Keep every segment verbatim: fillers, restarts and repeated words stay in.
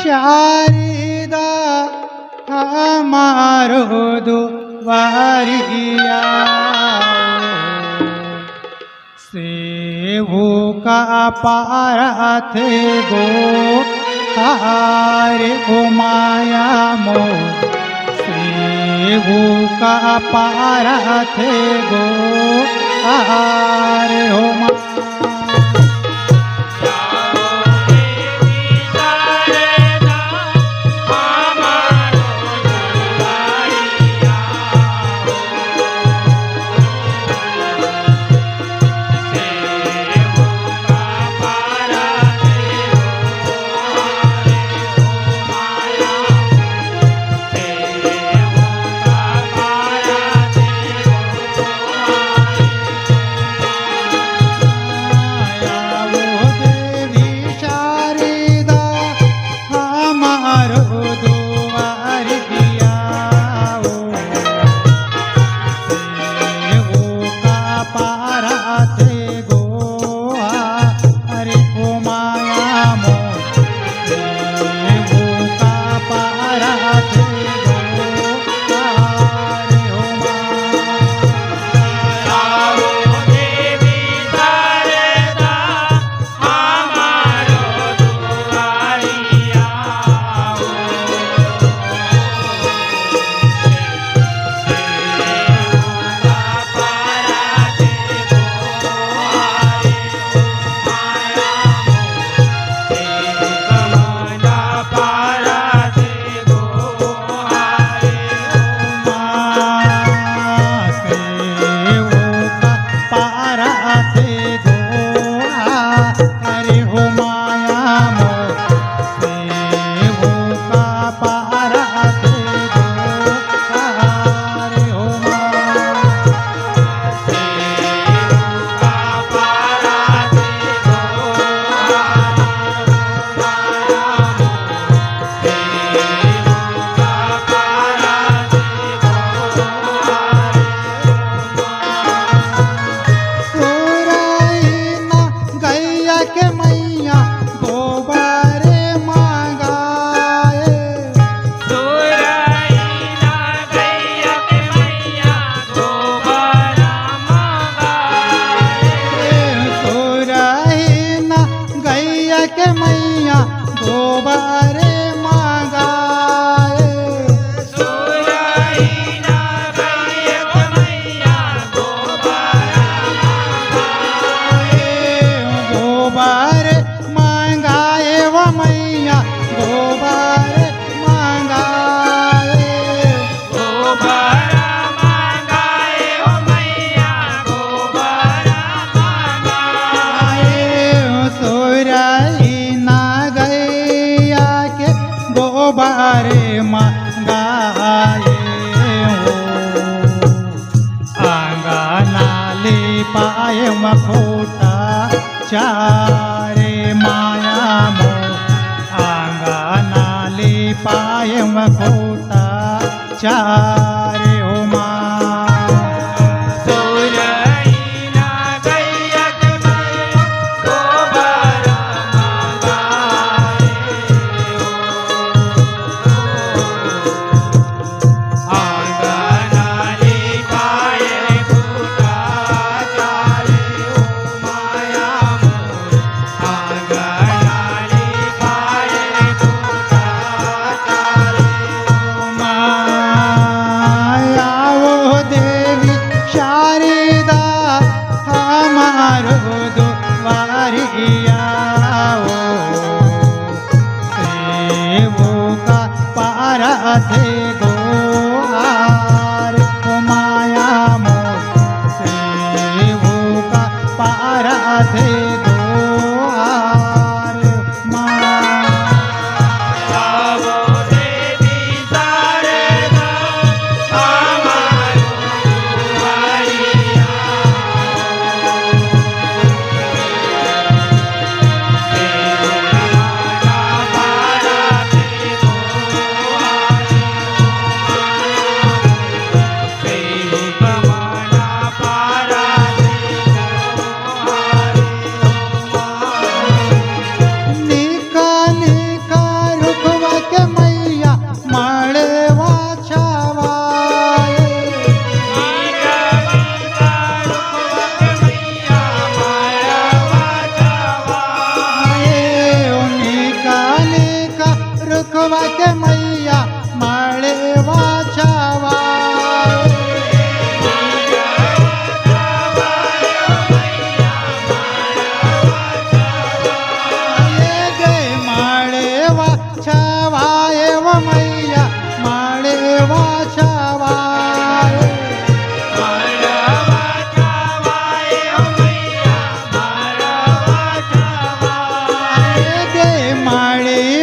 शारदा हमारो दुआरिया। सेवका पारत गो हार ओ माया मोर, सेवका पारत गो हार ओ माया।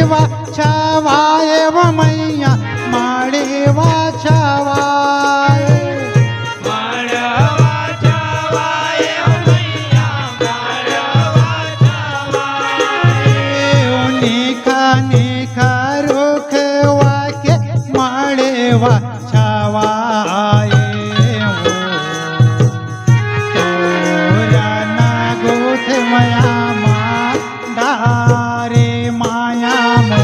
छावाए वो मैया, माड़ेवा छावाए। माड़वा छावाए वो मैया, माड़वा छावाए। ओ नीखा नीखा रुखवा के माड़ेवा छावाए वो। तोरा ना गोठ मया मा डारे माया मो,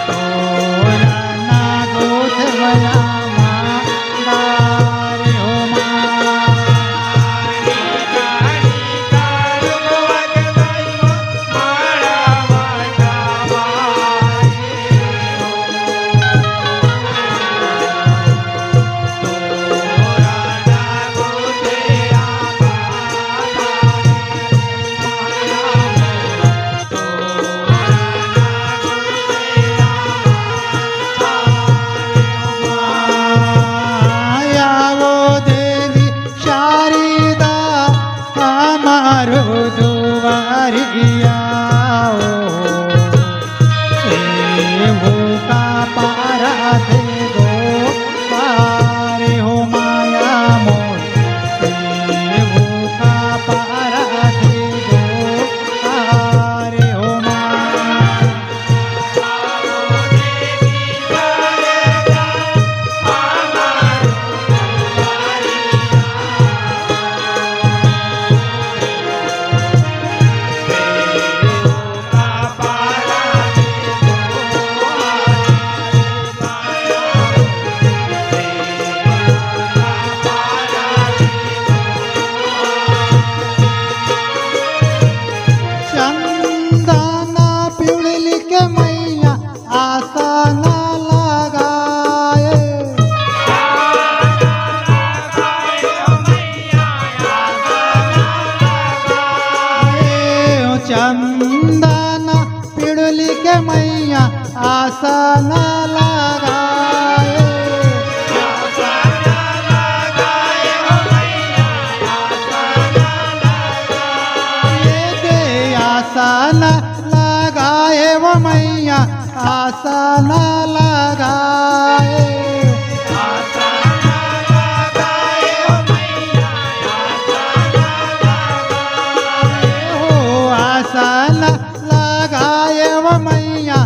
तोरा ना गोठ मया मा डारे हो माँ। आवो देवी शारदा हमारो दुआरिया ओ। सेवका पारा थे गो पारे हो माया मोर। सेवका पारा थे गो पारे हो माया। चंदना पिउड़ली के मैया आसन लगाए। चंदना पिड़ुली के मैया आसन लगाए। ये दे आसन लगाए वो मैया, आसन लगाए। हो आसन लगाए वो मैया,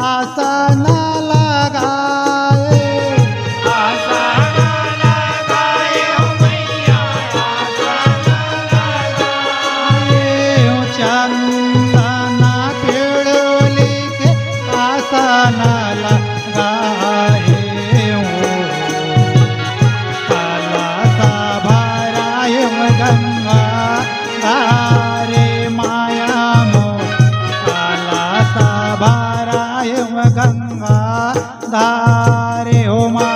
आसन लगाए। चंदन पिड़ोली के आसन लगाए। कलसा भराए गंगा धारे माया मोर, कलसा भराए गंगा धारे हो माँ।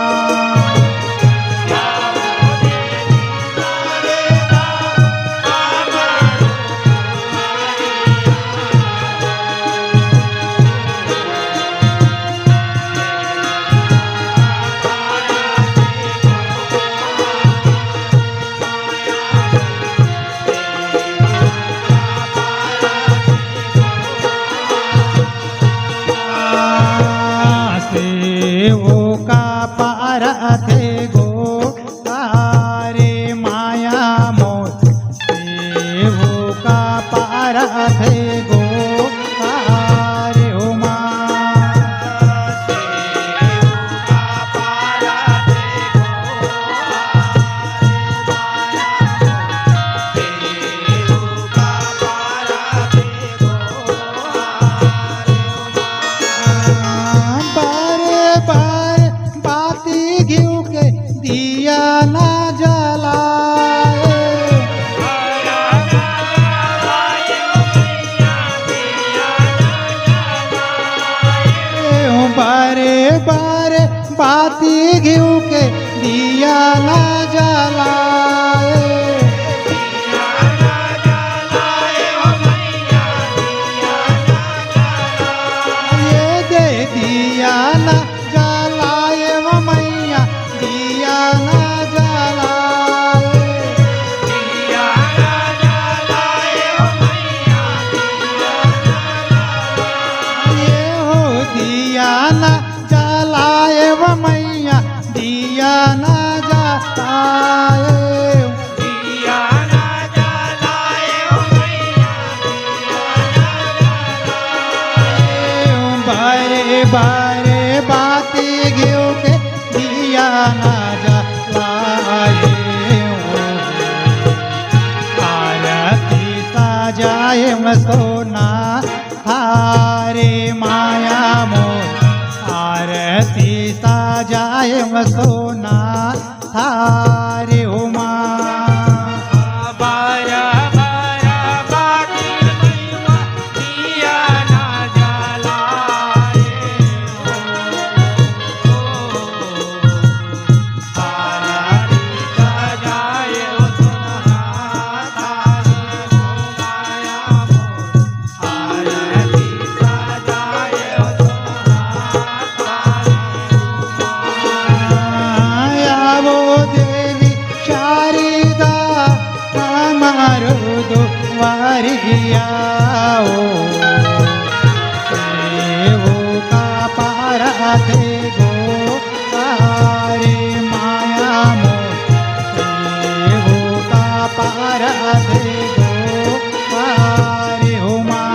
सेवका पारथे गो धारे माया मोर, सेवका पारथे गो धारे हो माँ। बारे बारे बाती घिउ के दिया ना जलाए। बारे बारे बाती घिउ के दिया ना जलाए। ये दे दिया ना जलाए वो मैया, दिया ना जलाए। ये हो ताए। दिया ना जलाए ओ मैया, दिया ना जलाए। बारे बारे बाती घिउ के दिया ना जलाए। आरती सजाए म सोना थारे माया मोर, आरती सजाए म सोना थारे उमा। बारा बारा बाती मैया दिया ना जलाए। आरती सजाए ओ सोना थारे माया मोर। आवो देवी शारदा हमारो दुआरिया ओ। सेवो का पारा थे गो तारे माया मोर। सेवो का पारा थे गो तारे हो माँ।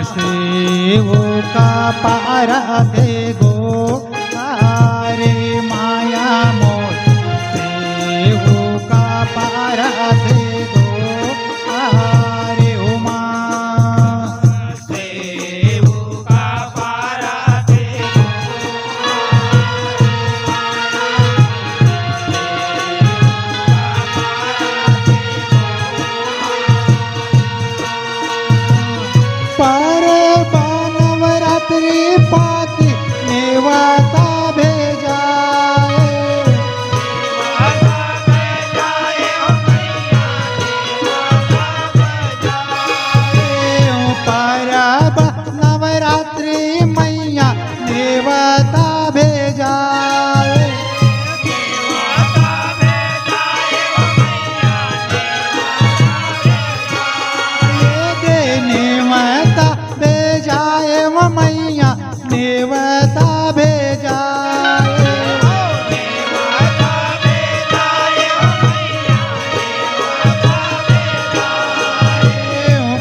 सेवो का पारा थे गो तारे माया मोर। सेवो का पारा थे गो तारे उमा। परब नवरात्रि पाती नेवता भेजाए। परब नवरात्रि मैया नेवता भेजाए। ये दे नेवता भेजाए वो मैया, नेवता भेजाए।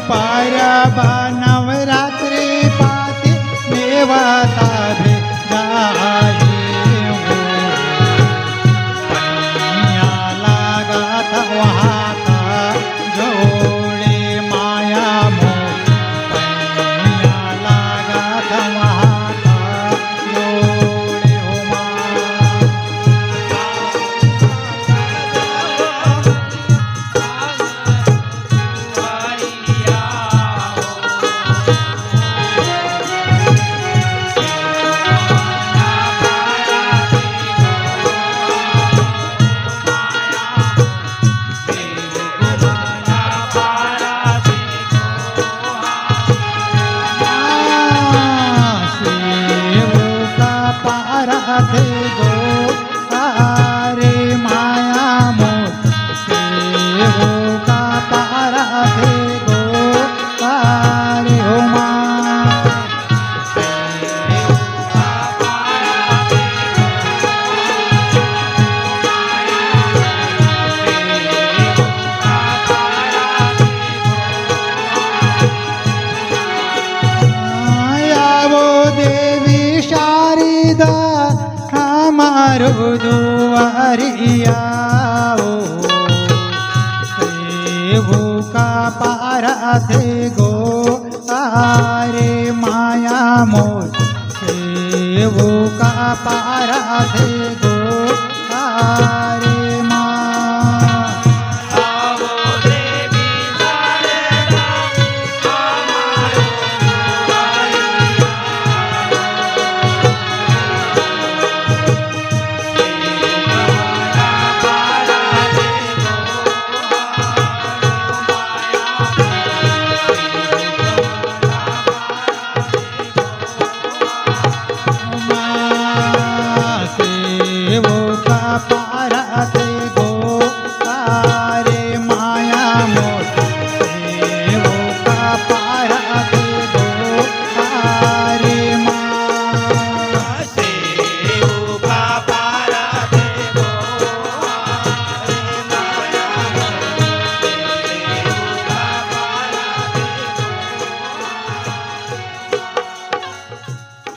परब नवरात्रि पाती नेवता भेजाए। पैया लागत वहाँ जोड़े माया मोर, पैया लागत वहाँ जोड़े हो माँ। सेवका पारा थे गो तारे माया मोर, सेवका पारा थे गो तारे हो माँ। आवो देवी शारदा हमारो दुआरिया ओ। सेवका पारा थे गो तारे माया मोर, सेवका पारा थे गो तारे।